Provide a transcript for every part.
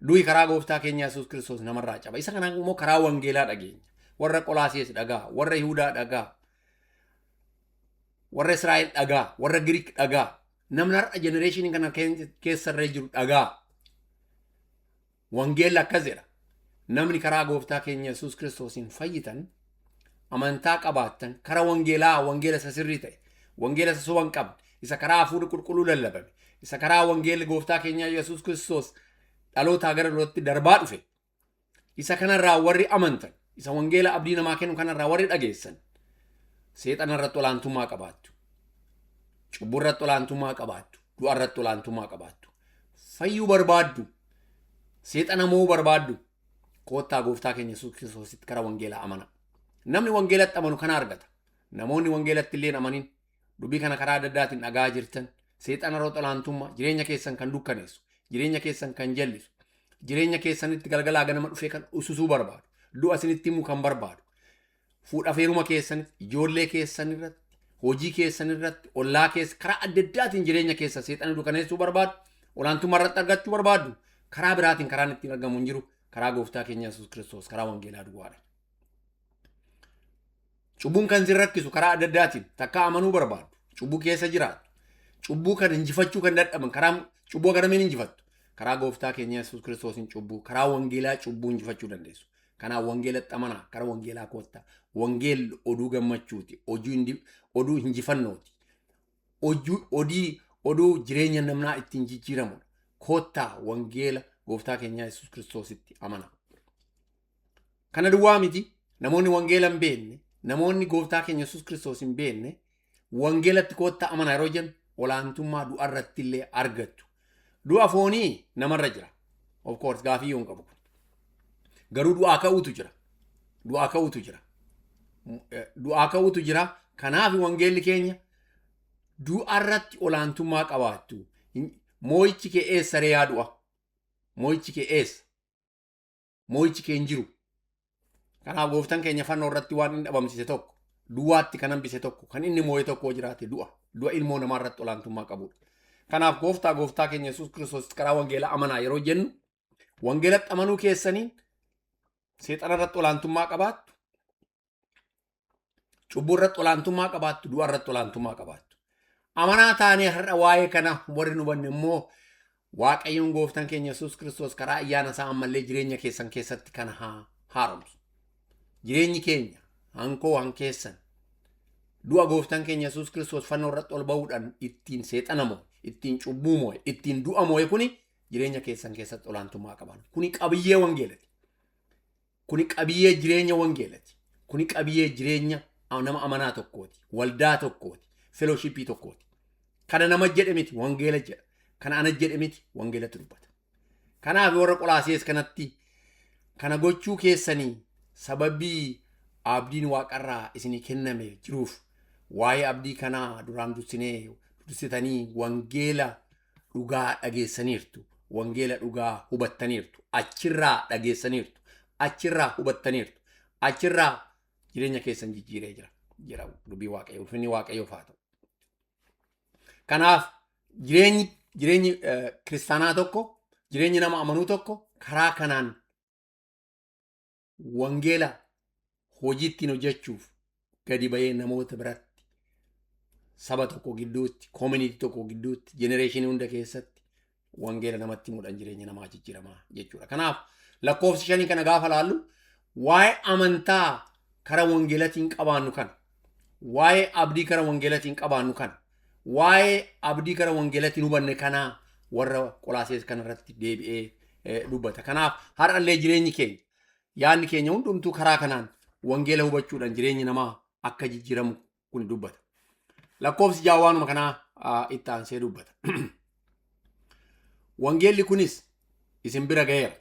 Du'i karaa gooftaa keenya Yesuus Kiristoos namarraa caba. Isa kana immoo karaa wangeelaa dhageenya. Warra Qolaasees dhagaa, warra Yihudaa dhagaa, warra Israa'el dhagaa, warra Giriik dhagaa. Namni har'a generation kana keessarree jiru dhagaa. Wangeelli akkas jedha. Namni karaa gooftaa keenya Yesuus Kiristoosiin fayyitan, amantaa qabaattan, karaa wangeelaa, wangeela isa sirrii ta'e, wangeela isa soba hin qabne, isa karaa hafuurri qulqulluu lallabame, isa karaa wangeelli gooftaa keenya Yesuus Kiristoos dhalootaa gara dhalootatti darbaa dhufe, isa kanarraa warri amantan, isa wangeela abdii namaa kennu kanarraa warri dhageessan, seexana irratti olaantummaa qabaattu, cubbuu irratti olaantummaa qabaattu, du'a irratti olaantummaa qabaattu. Fayyuu barbaaddu, seexana mo'uu barbaaddu, koottaa gooftaa keenya Yesuus Kiristoositti karaa wangeelaa amana. Namni wangeelatti amanu kana argata. Namoonni wangeelatti illee hin amanin, dubbii kana karaa adda addaatiin dhagaa jirtan, seexana irratti olaantummaa, jireenya keessan kan dukkaneessu, jireenya keessan kan jallisu, jireenya keessanitti galgalaa ganama dhufee kan ususuu barbaadu, du'a isinitti himuu kan barbaadu, fuudhaaf heeruma keessanitti, ijoollee keessan irratti, hojii keessan irratti, ollaa keessa, karaa adda addaatiin jireenya keessa seexana dukkaneessuu barbaadu, olaantummaa irratti argachuu barbaadu, karaa biraatiin karaan ittiin argamu hin jiru, karaa gooftaa keenya Yesuus Kiristoos, karaa wangeelaa duwwaadha. Cubbuun kan sin rakkisu karaa adda addaatiin takkaa amanuu barbaadu, cubbuu keessa jiraatu, cubbuu kan injifachuu kan dadhaban, karaa cubbuu akkamiin injifattu? Karaa gooftaa keenya Yesuus Kiristoosiin cubbuu, karaa wangeelaa cubbuu injifachuu dandeessu. Kanaaf wangeelatti amanaa, karaa wangeelaa koottaa. Wangeelli oduu gammachuuti, oduu injifannooti. Oduu jireenya namnaa ittiin jijjiiramudha. Koottaa wangeela gooftaa keenya Yesuus Kiristoositti amanaa. Kana duwwaa miti, namoonni wangeela hin beekne, namoonni gooftaa keenya Yesuus Kiristoos hin beekne, wangeelatti koottaa amanaa yeroo jennu olaantummaa du'a irratti illee argattu. Du'a foonii namarra jira. Of course, gaafii yoo hin qabu. Garuu du'aa ka'uutu jira. Du'aa ka'uutu jira. Du'aa ka'uutu jira. Kanaaf wangeelli keenya du'a irratti olaantummaa qabaattu. Moo'ichi kee eessa ree, yaa du'a? Moo'ichi kee eessa? Moo'ichi kee hin jiru. Kanaaf gooftaan keenya fannoo irratti waan inni dhabamsiise tokko, duwwaatti kan hambise tokko, kan inni moo'e tokko jiraate du'a. Du'a ilmoo namaa irratti olaantummaa qabudha. Kanaaf gooftaa keenya Yesuus Kiristoos karaa wangeelaa amanaa yeroo jennu, wangeelatti amanuu keessaniin seexana irratti olaantummaa qabaattu, cubbuu irratti olaantummaa qabaattu, du'a irratti olaantummaa qabaattu. Amanaa taanee har'a waa'ee kana warri nu hubanne immoo, Waaqayyoon gooftaan keenya Yesuus Kiristoos karaa ayyaana isaa ammallee jireenya keessan keessatti kana haa haaromsu. Jireenyi keenya hankoo hankeessan du'a gooftaan keenya Yesuus Kiristoos fannoo irratti ol ba'uudhaan ittiin seexana moo'e, ittiin cubbuu moo'e, ittiin du'a moo'e kuni jireenya keessan keessatti olaantummaa qaban. Kuni qabiyyee wangeelati. Kuni qabiyyee jireenya wangeelati. Kuni qabiyyee jireenya nama amanaa tokkooti. Waldaa tokkooti. Fellowshipii tokkooti. Kana nama jedhe miti, wangeela jedha. Kana ana jedhe miti, wangeelatu dubbata. Kanaaf warra Qolaasees kanatti kana gochuu keessanii sababii abdiin waaqarraa isinii kenname jiruuf, waa'ee abdii kanaa duraan dursinee dursitanii wangeela dhugaa dhageessaniirtu. Wangeela dhugaa hubattaniirtu. Achirraa dhageessaniirtu. Achirraa hubattaniirtu. Achirraa jireenya keessan jijjiiree jira. Jira dubbii Waaqayyoo. Ulfinni Waaqayyoof haa ta'u. Kanaaf jireenyi kiristaanaa tokko, jireenyi nama amanuu tokko karaa kanaan wangeela hojii ittiin hojjechuuf gadi ba'ee namoota biratti, saba tokko gidduutti, community tokko gidduutti, generation hunda keessatti wangeela namatti himuudhaan jireenya namaa jijjiiramaa jechuudha. Kanaaf lakkoofsi shanii kana gaafa laallu, waa'ee amantaa kara wangeelatiin qabaannu kana, waa'ee abdii kara wangeelatiin qabaannu kana, waa'ee abdii kara wangeelatiin hubanne kanaa warra Qolaasees kanarratti deebi'ee dubbata. Kanaaf har'allee jireenyi keenya, yaadni keenya hundumtuu karaa kanaan wangeela hubachuudhaan jireenyi namaa akka jijjiiramu kun dubbata. Lakkoofsi ja'a waanuma kanaa itti aansee dubbata. Wangeelli kunis isin bira ga'eera.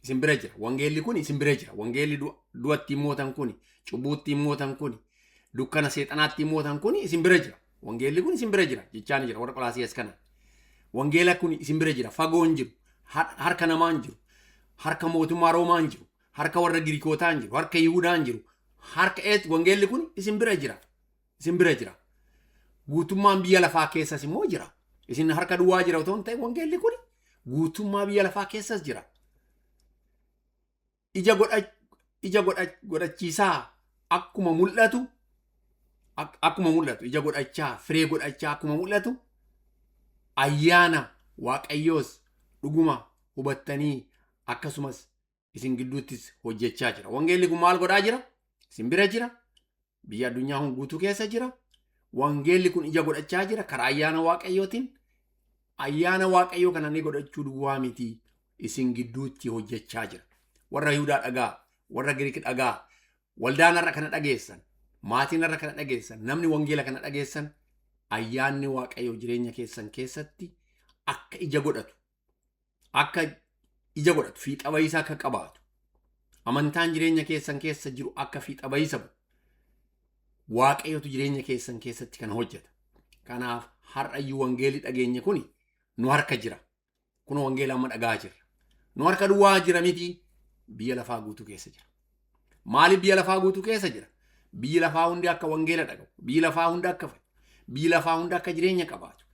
Isin bira jira. Wangeelli kun isin bira jira. Wangeelli du'atti mootan kuni, cubbuutti mootan kuni, dukkana seexanaatti mootan kuni isin bira jira. Wangeelli kun isin bira jira jechaan jira warra Qolaasiyaas kana. Wangeela kun isin bira jira. Fagoo hin jiru. Harka namaa hin jiru. Harka mootummaa Roomaa hin jiru. Harka warra Giriikootaa hin jiru. Harka Yihudaa hin jiru. Harka ees wangeelli kun isin bira jira. Isin bira jira. Guutummaan biyya lafaa keessas immoo jira. Isin harka duwwaa jira otoo hin ta'in, wangeelli kun guutummaa biyya lafaa keessas jira. Ija godhachiisaa akkuma mul'atu, akkuma mul'atu, ija godhachaa, firee godhachaa akkuma mul'atu, ayyaana Waaqayyoos dhuguma hubattanii akkasumas isin gidduuttis hojjechaa jira. Wangeelli kun maal godhaa jira? Isin bira jira. Biyya addunyaa kun guutuu keessa jira. Wangeelli kun ija godhachaa jira karaa ayyaana Waaqayyootiin. Ayyaana Waaqayyoo kana ni godhachuu duwwaa miti, isin gidduutti hojjechaa jira. Warra Yihudaa dhagaa, warra Giriik dhagaa, waldaan har'a kana dhageessan, maatiin har'a kana dhageessan, namni wangeela kana dhageessan, ayyaanni Waaqayyoo jireenya keessan keessatti akka ija godhatu, akka ija godhatu, fiixa bahiisa akka qabaatu, amantaan jireenya keessan keessa jiru akka fiixa bahiisa bu'u, Waaqayyotu jireenya keessan keessatti kana hojjeta. Kanaaf har'ayyuu wangeelli dhageenye kuni nu harka jira. Kun wangeela amma dhagaa jirra. Nu harka duwwaa jira miti, biyya lafaa guutuu keessa jira. Maaliif biyya lafaa guutuu keessa jira? Biyyi lafaa hundi akka wangeela dhaga'u, biyyi lafaa hundi akka fayyu, biyyi lafaa hundi akka jireenya qabaatu.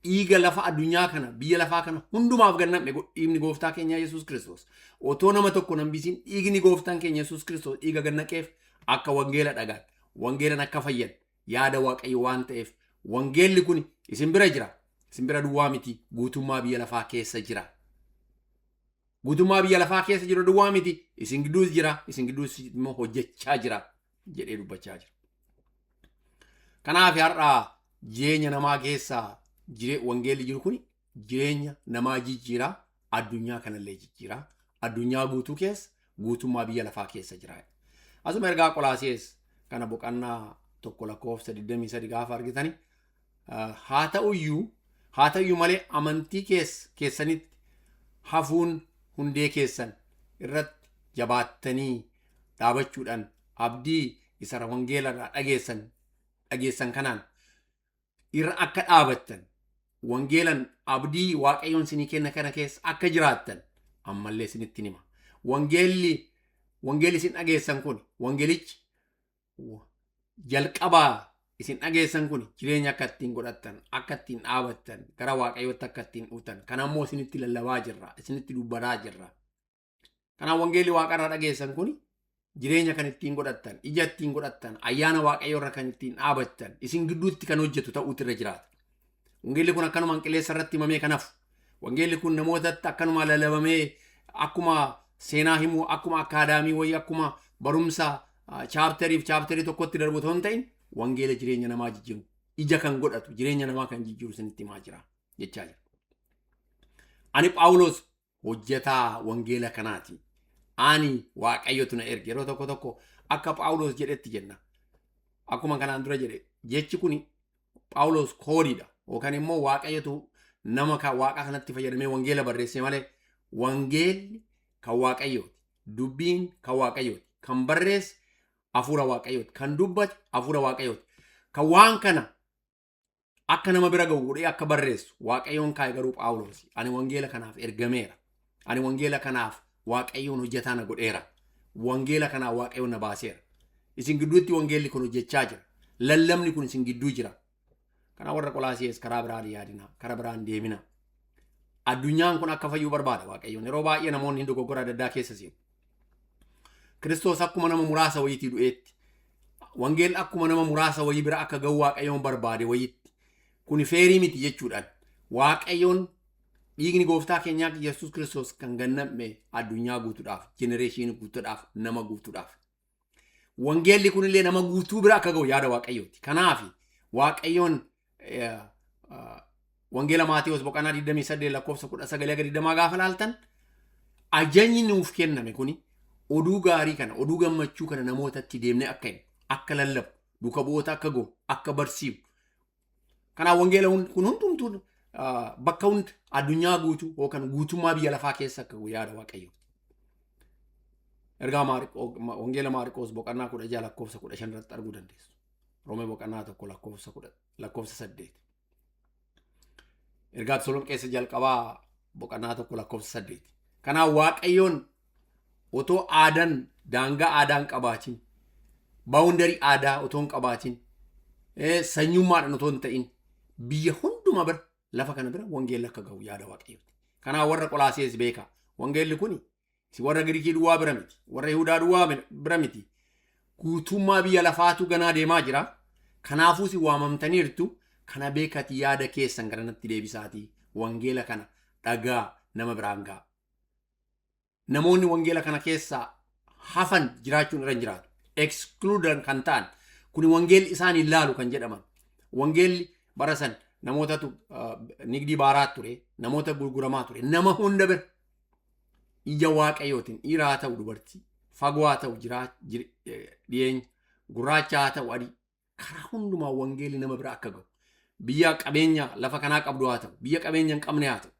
Dhiiga lafa addunyaa kana, biyya lafaa kana hundumaaf gannamne, dhiigni gooftaa keenya Yesuus Kiristoos. Otoo nama tokko hin hambisiin dhiigni gooftaan keenya Yesuus Kiristoos dhiiga gannaqeef akka wangeela dhagaan, wangeelan akka fayyan yaada Waaqayyo waan ta'eef, wangeelli kun isin bira jira. Isin bira duwwaa miti, guutummaa biyya lafaa keessa jira. Guutummaa biyya lafaa keessa jiru duwwaa miti, isin gidduus jira, isin gidduus immoo hojjechaa jira jedhee dubbachaa jira. Kanaaf har'a jireenya namaa keessa wangeelli jiru kun jireenya namaa jijjiiraa, addunyaa kanallee jijjiiraa, addunyaa guutuu keessa, guutummaa biyya lafaa keessa jira. Asuma ergaa Qolaasees kana boqonnaa 1 lakkoofsa 23 gaafa argitani, haa ta'uyyuu malee amantii keessanitti hafuun hundee keessan irratti jabaattanii dhaabachuudhaan abdii isa wangeela irraa dhageessan kanaan irra akka dhaabattan, wangeelan abdii Waaqayyoon isinii kenna kana keessa akka jiraattan ammallee isinitti hima. Wangeelli isin dhageessan kun, wangeelichi jalqabaa isin dhageessan kun, jireenya akka ittiin godhattan, akka ittiin dhaabattan, gara Waaqayyootti akka ittiin dhuftan kana ammoo isinitti lallabaa jirra, isinitti dubbataa jirra. Kanaaf wangeelli Waaqarraa dhageessan kun jireenya kan ittiin godhattan, ija ittiin godhattan, ayyaana Waaqayyoo irra kan ittiin dhaabattan, isin gidduutti kan hojjetu ta'uutu irra jiraata. Wangeelli kun akkanumaan qilleensa irratti himamee kanaaf, wangeelli kun namootatti akkanuma lallabamee, akkuma seenaa himuu, akkuma akaadaamii wayii, akkuma barumsa chapteriif chapterii tokkotti darbu otoo hin ta'in, wangeela jireenya namaa jijjiiru, ija kan godhatu, jireenya namaa kan jijjiiru isinitti himaa jira jechaa jira. Ani Phaawulos hojjetaa wangeela kanaati. Ani Waaqayyotu na erge. Yeroo tokko tokko akka Phaawulos jedhetti jenna. Akkuma kanaan dura jedhe, jechi kun Phaawulos koodiidha. Yookaan immoo Waaqayyotu nama Waaqa kanatti fayyadamee wangeela barreesse malee, wangeelli kan Waaqayyooti. Dubbiin kan Waaqayyooti. Kan barreesse hafuura Waaqayyooti. Kan dubbate hafuura Waaqayyooti. Kan waan kana akka nama bira ga'u godhee akka barreessu Waaqayyoon kaa'e garuu Phaawulos. Ani wangeela kanaaf ergameera. Ani wangeela kanaaf Waaqayyoon hojjetaa na godheera. Wangeela kanaaf Waaqayyoon na baaseera. Isin gidduutti wangeelli kun hojjechaa jira. Lallabni kun isin gidduu jira. Kana warra Qolaasiyees karaa biraan yaadina, karaa biraan deemina. Addunyaan kun akka fayyuu barbaada Waaqayyoon. Yeroo baay'ee namoonni hin dogoggora adda addaa keessa seenu. Kiristoos akkuma nama muraasa wayiitii du'eetti, wangeelli akkuma nama muraasa wayii bira akka ga'u Waaqayyoon barbaade wayiitti. Kuni fairii miti jechuudhaan, Waaqayyoon dhiigni gooftaa keenyaa Yesuus Kiristoos kan ganname addunyaa guutuudhaaf, generationii guutuudhaaf, nama guutuudhaaf. Wangeelli kunillee nama guutuu bira akka ga'u yaada Waaqayyooti. Kanaaf Waaqayyoon wangeela Maatiyos boqonnaa 28 lakkoofsa 19 haga 20 gaafa laaltan, ajajni nuuf kenname kuni oduu gaarii kana, oduu gammachuu kana namootatti deemnee akka himu, akka lallabu, duuka bu'oota akka goonu, akka barsiifnu. Kanaaf wangeela kun hundumtuu bakka hunda, addunyaa guutuu yookaan guutummaa biyya lafaa keessa akka ga'u yaada Waaqayyooti. Ergaa wangeela Maariqoos boqonnaa 16 lakkoofsa 15 irratti arguu dandeessu. Roomee boqonnaa 1 lakkoofsa 8. Ergaa Tasalonqeessa jalqabaa boqonnaa 1 lakkoofsa 8. Kanaaf Waaqayyoon otoo aadaan daangaa aadaan qabaatin, boundary aadaa otoo hin qabaatin, sanyummaadhaan otoo hin ta'in, biyya hunduma bira, lafa kana bira wangeelli akka ga'u yaada Waaqayyooti. Kanaaf warra Qolaasees beeka. Wangeelli kun Si warra Giriikii duwwaa bira miti. Warra Yihudaa duwwaa bira miti. Guutummaa biyya lafaatu ganaa deemaa jira. Kanaafuu si waamamtaniirtu. Kana beekati yaada keessan garanatti deebisaatii wangeela kana dhagaa nama biraan ga'a. Namoonni wangeela kana keessaa hafan jiraachuun irra hin jiraatu. Excluded kan ta'an kuni wangeelli isaan hin laalu kan jedhaman. Wangeelli bara san namootatu nigdii baaraa ture, namoota gurguramaa ture, nama hunda bira ija Waaqayyootiin dhiira haa ta'u dubartii, fagoo haa ta'u dhiyeenya, gurraacha haa ta'u adii, karaa hundumaa wangeelli nama bira akka ga'u. Biyya qabeenya lafa kanaa qabdu haa ta'u, biyya qabeenya hin qabne haa ta'u,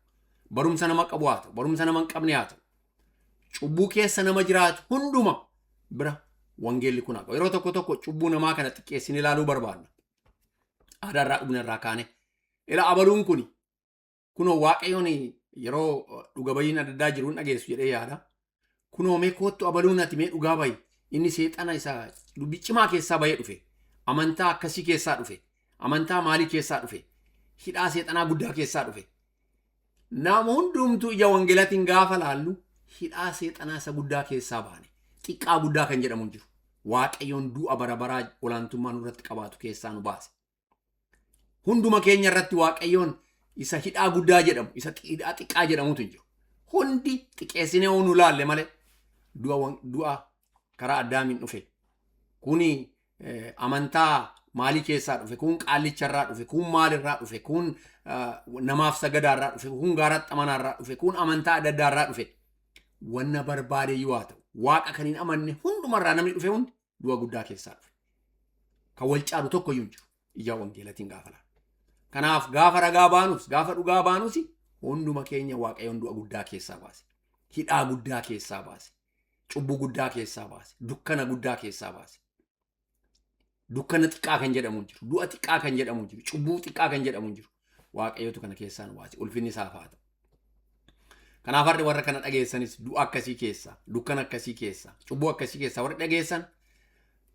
barumsa nama qabu haa ta'u, barumsa nama hin qabne haa ta'u, cubbuu keessa nama jiraatu hunduma bira wangeelli kun haa ga'u. Yeroo tokko tokko cubbuu namaa kana xiqqeessinee ilaaluu barbaanna. Aadaa irraa dhugna irraa kaane. Ila abaluun kuni kunoo Waaqayyoon yeroo dhuga bayiin adda addaa jiru hin dhageessu jedhee yaada. Kunoo mee koottu abaluun ati mee dhugaa bayi. Inni seexana isa dubbii cimaa keessaa bahee dhufe. Amantaa akkasii keessaa dhufe. Amantaa maalii keessaa dhufe. Hidhaa seexanaa guddaa keessaa dhufe. Nama hundumtuu ija wangeelaatiin gaafa laallu hidhaa seexanaa isa guddaa keessaa baane. Xiqqaa guddaa kan jedhamu hin jiru. Waaqayyoon du'a bara baraa olaantummaa nurratti qabaatu keessaa nu baase. Hunduma keenya irratti Waaqayyoon isa hidhaa guddaa jedhamu, isa hidhaa xiqqaa jedhamutu hin jiru. Hundi xiqqeessinee yoo nu laalle malee du'a karaa Addaamiin dhufe. Kuni amantaa maalii keessaa dhufe, kun qaallicharraa dhufe, kun maalirraa dhufe, kun namaaf sagadaarraa dhufe, kun gaaratti amanaarraa dhufe, kun amantaa adda addaarraa dhufe. Wanna barbaade yoo haa ta'u, Waaqa kan hin amanne hundumarraa namni dhufe hundi du'a guddaa keessaa dhufe. Kan wal caalu tokko iyyuu hin jiru. Ija wangeelatiin gaafa laalu. Kanaaf gaafa ragaa baanus, gaafa dhugaa baanus hunduma keenya Waaqayyoon du'a guddaa keessaa baase. Hidhaa guddaa keessaa baase. Cubbuu guddaa keessaa baase. Dukkana guddaa keessaa baase. Dukkana xiqqaa kan jedhamu hin jiru. Du'a xiqqaa kan jedhamu hin jiru. Cubbuu xiqqaa kan jedhamu hin jiru. Waaqayyotu kana keessaa nu baase. Ulfinni isaaf haa ta'u. Kanaaf har'i warra kana dhageessanis du'a akkasii keessa, dukkana akkasii keessa, cubbuu akkasii keessa warri dhageessan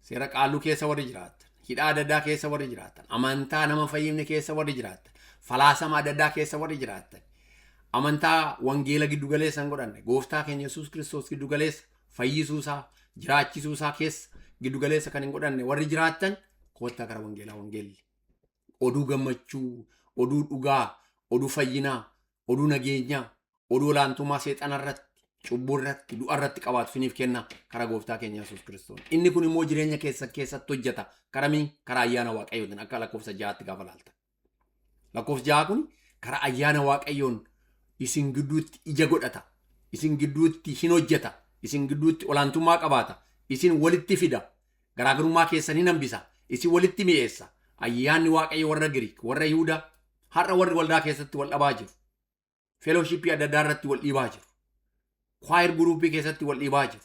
seera qaalluu keessa warri jiraattan, hidhaa adda addaa keessa warri jiraattan, amantaa nama fayyifne keessa warri jiraattan, falaasama adda addaa keessa warri jiraattan, amantaa wangeela giddu galeessa hin godhanne, gooftaa keenya Yesuus Kiristoos giddu galeessa fayyisuu isaa, jiraachisuu isaa keessa giddu galeessa kan hin godhanne warri jiraattan koottaa gara wangeelaa. Wangeelli oduu gammachuu, oduu dhugaa, oduu fayyinaa, oduu nageenyaa, oduu olaantummaa seexana irratti, cubbuu irratti, du'a irratti qabaatu isiniif kenna karaa gooftaa keenya Yesuus Kiristoos. Inni kun immoo jireenya keessan keessatti hojjeta. Karamiin? Karaa ayyaana Waaqayyootiin akka lakkoofsa 6tti gaafa laaltan. Lakkoofsa 6 kun karaa ayyaana Waaqayyoon isin gidduutti ija godhata. Isin gidduutti hin hojjeta. Isin gidduutti olaantummaa qabaata. Isin walitti fida. Garaagarummaa keessan hin hambisa. Isin walitti mi'eessa. Ayyaanni Waaqayyo warra Giriik, warra Yihudaa, har'a warri waldaa keessatti wal dhabaa jiru. Fellowshipii adda addaa irratti wal dhiibaa jiru. Choir groupii keessatti wal dhiibaa jiru.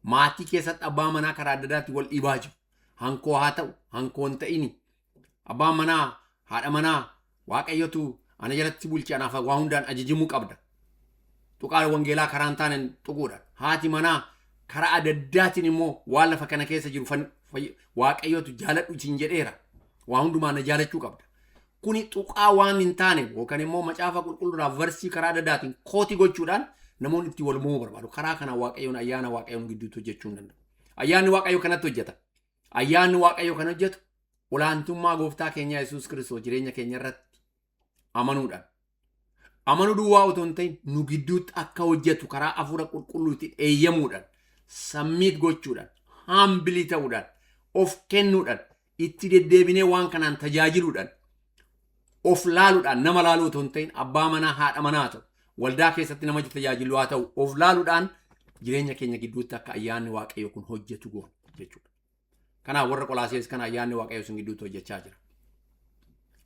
Maatii keessatti abbaa manaa karaa adda addaatti wal dhiibaa jiru. Hankoo haa ta'u, hankoo hin ta'ini. Abbaan manaa, haadha manaa, Waaqayyotu ana jalatti bulche, anaaf waa hundaan ajajamuu qabda. Tuqaa wangeelaa karaa hin taaneen tuquudha. Haati manaa karaa adda addaatiin immoo waan lafa kana keessa jiru Waaqayyotu jaaladhu siin jedheera. Waa hundumaa na jaalachuu qabda. Kuni tuqaa waan hin taane yookaan immoo macaafa qulqulluudhaa versii karaa adda addaatiin kootii gochuudhaan namoonni itti wal mo'uu barbaadu. Karaa kana Waaqayyoon ayyaana Waaqayyoon gidduutti hojjechuu hin danda'u. Ayyaanni Waaqayyoo kanatti hojjeta. Ayyaanni Waaqayyoo kan hojjetu olaantummaa gooftaa keenyaa Yesuus Kiristoos jireenya keenya irratti amanuudhaan. Amanuu duwwaa otoo hin ta'in nu gidduutti akka hojjetu karaa hafuura qulqulluutiin eeyyamuudhaan, submit gochuudhaan, humble ta'uudhaan, of kennuudhaan, itti deddeebinee waan kanaan tajaajiluudhaan, of laaluudhaan, nama laaluu otoo hin ta'in abbaa manaa haadha manaa ta'u, waldaa keessatti nama tajaajilu haa ta'u, of laaluudhaan jireenya keenya gidduutti akka ayyaanni Waaqayyoo kun hojjetu goona jechuudha. Kanaaf warra Qolaasees kana ayyaanni Waaqayyoo isin gidduutti hojjechaa jira.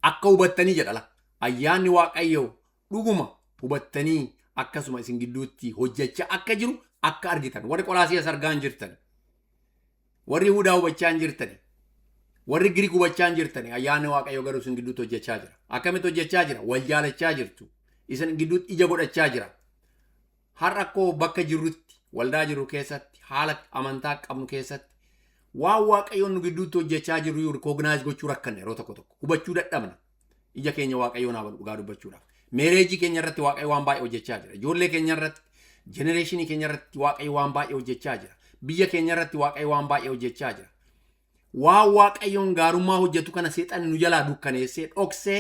Akka hubattanii jedha la. Ayyaanni Waaqayyoo dhuguma hubattanii akkasuma isin gidduutti hojjechaa akka jiru akka argitan. Warri Qolaasees argaa hin jirtan. Warri Yihudaa hubachaa hin jirtan. Warri Giriik hubachaa hin jirtan. Ayyaanni Waaqayyoo garuu isin gidduutti hojjechaa jira. Akkamitti hojjechaa jira? Wal jaalachaa jirtu. Isin gidduutti ija godhachaa jira. Har'a akkoo bakka jirrutti, waldaa jirru keessatti, haala amantaa qabnu keessatti waan Waaqayyoon nu gidduutti hojjechaa jirru iyyuu recognize gochuu rakkanna yeroo tokko tokko. Hubachuu dadhabna. Ija keenya Waaqayyoon haa banu dhugaa dubbachuudhaaf. Marriage keenya irratti Waaqayyo waan baay'ee hojjechaa jira. Ijoollee keenya irratti, Generationii keenya irratti Waaqayyo waan baay'ee hojjechaa jira. Biyya keenya irratti Waaqayyo waan baay'ee hojjechaa jira. Waan Waaqayyoon gaarummaa hojjetu kana seexanni nu jalaa dukkaneessee dhoksee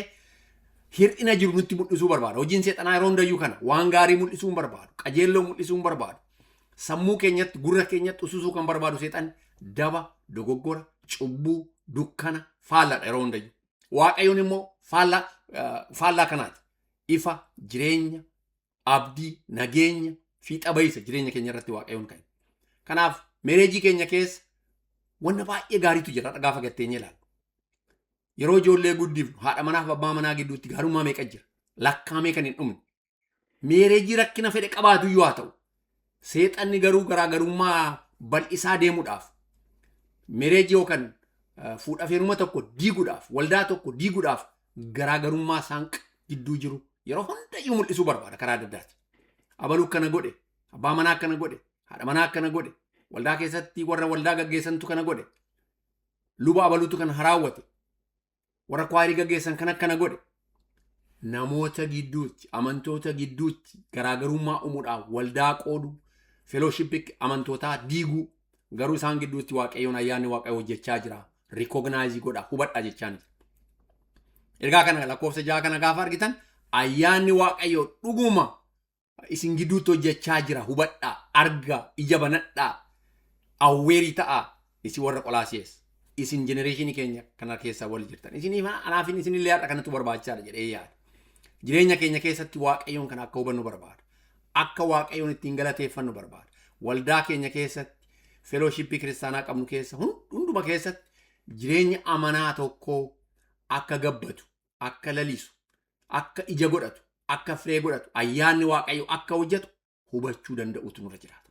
hir'ina jiru nutti mul'isuu barbaada. Hojiin seexanaa yeroo hundayyuu kana waan gaarii mul'isuu hin barbaadu. Qajeelloo mul'isuu hin barbaadu. Sammuu keenyatti, gurra keenyatti ususuu kan barbaadu seexanni daba, dogoggora, cubbuu, dukkana, faalladha yeroo hundayyuu. Waaqayyoon immoo faallaa kanaati. Ifa, jireenya, abdii, nageenya, fiixa bahiisa jireenya keenya irratti Waaqayyoon ka'e. Kanaaf marriageii keenya keessa wanna baay'ee gaariitu jira gaafa gatteenyee ilaallu. Yeroo ijoollee guddifnu haadha manaaf abbaa manaa gidduutti gaarummaa meeqa jira? Lakkaamee kan hin dhumne. Marriageii rakkina fedhe qabaatu iyyuu haa ta'u. Seexanni garuu garaagarummaa bal'isaa deemuudhaaf, marriageii yookaan fuudhaaf heeruma tokko diiguudhaaf, waldaa tokko diiguudhaaf, garaagarummaa isaan gidduu jiru yeroo hundayyuu mul'isuu barbaada karaa adda addaati. Abaluu akkana godhe, abbaa manaa akkana godhe, haadha manaa akkana godhe, waldaa keessatti warra waldaa gaggeessantu kana godhe, luba abaluutu kana raawwate, warra choirii gaggeessan kan akkana godhe. Namoota gidduutti, amantoota gidduutti garaagarummaa uumuudhaaf waldaa qoodu, fellowshipii amantootaa diiguu. Garuu isaan gidduutti Waaqayyoon, ayyaanni Waaqayyo hojjechaa jira. Recognize godha, hubadha jechaan jira. Ergaa kana lakkoofsa 6 kana gaafa argitan, ayyaanni Waaqayyo dhuguma isin gidduutti hojjechaa jira, hubadhaa, argaa, ija banadhaa, aware ta'aa. Isin warra Qolaasiyees, isin generationii keenya kana keessa wal jirtan, isin anaafin isinillee har'a kanatu barbaachisaadha jedhee yaada. Jireenya keenya keessatti Waaqayyoon kana akka hubannu barbaada. Akka Waaqayyoon ittiin galateeffannu barbaada. Waldaa keenya keessatti, fellowshipii kiristaanaa qabnu keessa, hunduma keessatti jireenya amanaa tokkoo akka gabbatu, akka lalisu, akka ija godhatu, akka firee godhatu, ayyaanni Waaqayyo akka hojjetu hubachuu danda'utu nurra jiraata.